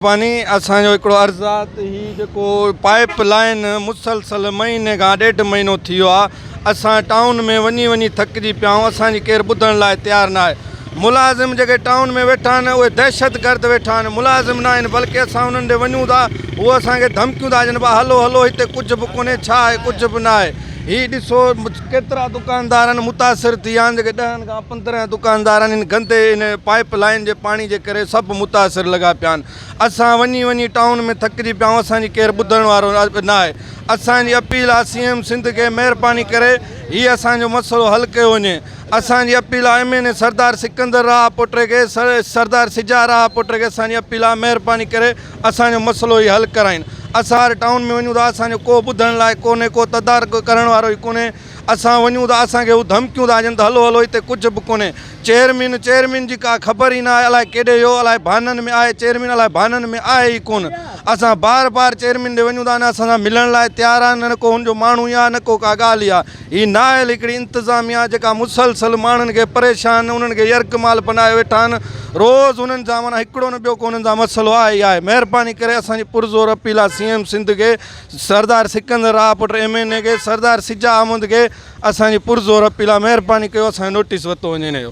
مھرباني اسان جو ھڪڙو عرض آ ته ھي جيڪو پائيپ لائين مسلسل مھيني کان ڏيڍ مھينو ٿي ويو آ اسان ٽائون ۾ وڃي وڃي ٿڪجي پيا آھيون اسان جي ڪير ٻڌڻ لاء تيار نه آھي ملازم جيڪي ٽائون ۾ ويٺا آھن اھي دهشت گرد ويٺا آھن ملازم نه آھن بلڪه اسان انھن ڏي وڃون ٿا اھي اسان کي ڌمڪيون ٿا ڏين ڀا ھلو ھلو ھتي ڪجھ به ڪونھي ڇا آھي ڪجھ به نه آھي هي ڏسو ڪيترا دڪاندار آهن متاثر ٿي ويا آهن جيڪي ڏهن کان 15 دڪاندار آهن ان گندي ان پائپ لائن جي پاڻي جي ڪري سڀ متاثر لڳا پيا آهن اسان وڃي وڃي ٽائون ۾ ٿڪجي پيا آهيون اسان جي ڪير ٻڌڻ وارو نه آهي اسان جي اپيل آهي سي ايم سنڌ کي مهرباني ڪري هي اسان جو مسئلو حل ڪيو وڃي اسان جي اپيل آهي M N A Sardar Sikandar Raha پوٽي کي سردار سجا راهه پوٽي کي اسان جي اپيل آهي مهرباني ڪري اسان جو مسئلو هي حل ڪرائين اسان هر ٽائون ۾ وڃون ٿا اسان جو ڪو ٻڌڻ لاء ڪونهي ڪو تدارڪ ڪرڻ وارو ئي ڪونهي اسان وڃون ٿا اسان کي هو ڌمڪيون ٿا ڏين ته هلو هلو هتي ڪجهه به ڪونهي چيئرمين چيئرمين جي ڪا خبر ئي نه آهي الائي ڪيڏي ويو الائي ڀانن ۾ آهي چيئرمين الائي ڀانن ۾ آهي ئي ڪونه اسان بار بار چيئرمين ڏي وڃون ٿا نه اسان سان ملڻ لاء تيار آهي نه ڪو هن جو ماڻهو ئي آهي نه ڪو ڪا ڳالهه ئي آهي هي نااهل هڪڙي انتظاميا جيڪا مسلسل ماڻهن کي پريشان انهن کي يرغمال بنايو ويٺا آهن روز انهن سان معنيٰ هڪڙو نه ٻيو ڪو انهن سان مسئلو آهي ئي آهي مهرباني ڪري اسان جي پرزور اپيل آهي سي ايم سنڌ کي سردار سڪندر راهه پٽ ايم اين اي کي سردار سجا احمد کي اسان جي پرزور اپيل آهي مهرباني ڪيو اسان جو نوٽيس ورتو وڃي ان جو.